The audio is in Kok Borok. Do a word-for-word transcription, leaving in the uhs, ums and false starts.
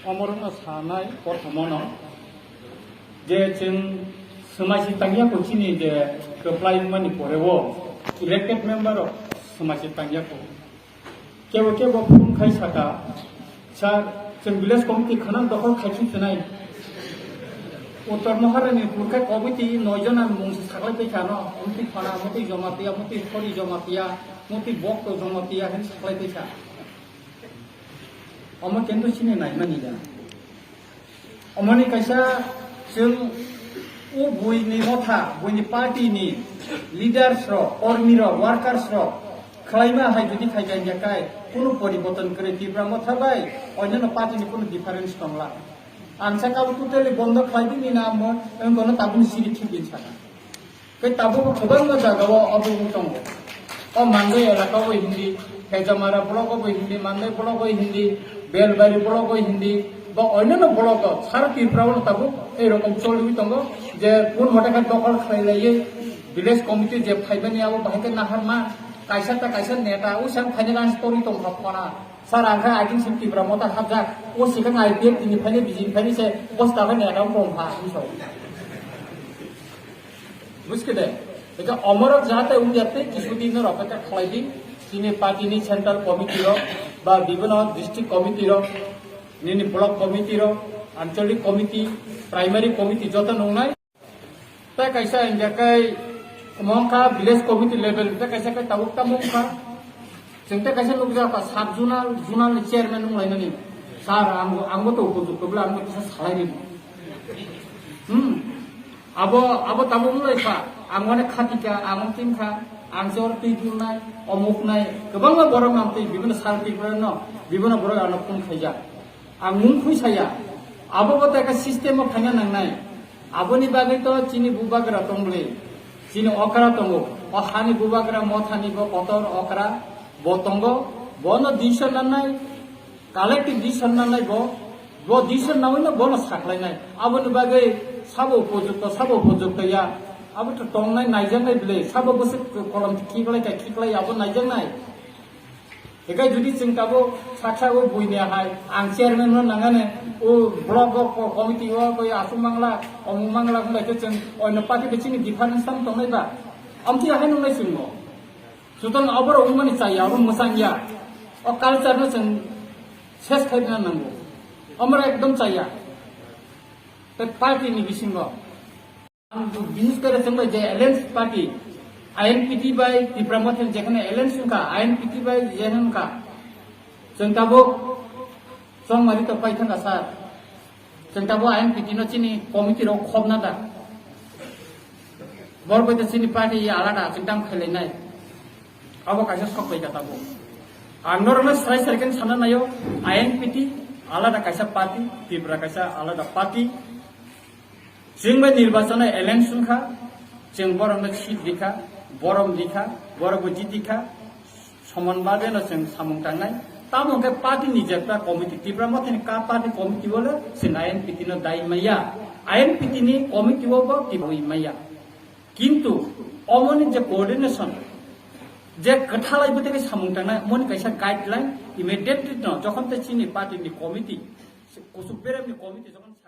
Omorokno sanai prothomono je chwng swmai se tangya ko chini je kwplai wngmani poreo elected member rok swmai se tangya ko. Kebo kebo phone khai saka, "Sir, chwng village committee khana dokhol khai khe twnai." Uttor Maharani phone khai committee noi jona mung se saklai twi khano, "Mutwi khana, mutwi joma tiya, mutwi khori joma tiya, mutwi bok to joma tiya," hin saklai twi kha. Omo kento chini naimani da. Omoni kaisa chwng o buini motha, buini party ni leaders rok, kormi rok, workers rok khwlaima hai jodi khai kha hingya kai, kunu poriborton kwrwi Tipra motha bai onyono party ni kunu difference tongla. Ang sakha bo totally bondo khlai di ni na mo, ang bono tabuk siri thik din sakha. Tei tabuk kwbangma jagao obo wng tongo. O Mandai elaka o hindi, Hejamara block o hindi, Mandai block o hindi, Belbari block o hindi, ba onyono block o, sara Tripura o tabuk ei rokom choliwi tongo, je kun hote khe dokhol khlai laiwi village committee je phaibani abo bahai khe nahar ma, kaisa ta kaisa neta o sang phaina nang story tong kha phona. Sir, ang khe I T C Tripura motha hapjak, o sikang I P F T ni phaini B J P phaini se bosta khe neta wng tong kha, hinwi sa o. Buskide, eka omorok jahate wngya tei kisu din rok eka khlai di, chini party ni central committee rok, ba bibino district committee rok, nini block committee rok, anchalik committee, primary committee joto nungnai. Tei kaisa hingya kai mongkha village committee level, tei kaisa kai tabuk tamo wngkha. Chwng tei kaisa nukjak kha sub zonal, zonal ni chairman wnglainani. Sir, ang, ang bo to upojukto bwle, ang bo kisa salai ri. Hmm. Abo, abo tabuk wnglaikha, ang mane khatikha, ang wngtingkha, ang se oro twi tungnai, omuk nai, kwbangma borok nang twi, bibino sal twi borok no, bibino borok ano phone khaijak. Ang mung khui saya, abo bo tei ka system o phaina nangnai. Aboni bagwi to chini bubagra tong bwle, chini okra tongo, o hani bubagra mothani bo kotor okra bo tongo, bono decision nangnai. Collective decision nangnai bo, bo decision naui no bono saklainai. Aboni bagwi sabo upojukto, sabo upojukto ya. Abo to tongnai naijaknai bwle, sabo bwswk kolom khiklai kha khiklai abo naijaknai. Hikai judi chwng tabuk saksa o buini hai, ang chairman no nangani, o block o ko-, committee o koi aswk mangla, omuk mangla wngbai khe chwng oino party bai chini difference tamo tongnai ba? Amtwi ahai nungnai chwngno. Sutan oborok wngmani chaya, abo mwchang ya. O culture no chwng ses khai rwna nango. Omoro ekdom chaya. Tei party ni bisingo. Ang binis kore chwng bai je alliance party, I N P T bai Tipra Motha ni jekhane alliance wngkha, I N P T bai je wngkha. Chwng tabuk chongmari to paithangkha sir. Chwng tabuk I N P T no chini committee rok khobna da. Bor bai to chini party alada chwng tang khailainai. Abo kaisa sok bai kha tabuk. Ang norokno srai srai khe sana naio, I N P T alada kaisa party, Tipra kaisa alada party. Chwng bai nirbachon alliance wngkha, chwng borokno seat rikha, borom rikha, borok bo jitikha, soman bagwi no chwng samung tangnai. Tamo hwnkhe party ni jekta committee, Tipra Mothani ka party committee o le chwng I N P T no dai maya. I N P T ni committee o bo tibwi maya. Kintu omoni je coordination, je kwthalai bwtwi khe samung tangnai, omoni kaisa guideline immediately no, jokhon tei chini party ni committee, kuchuk beremni committee jokhon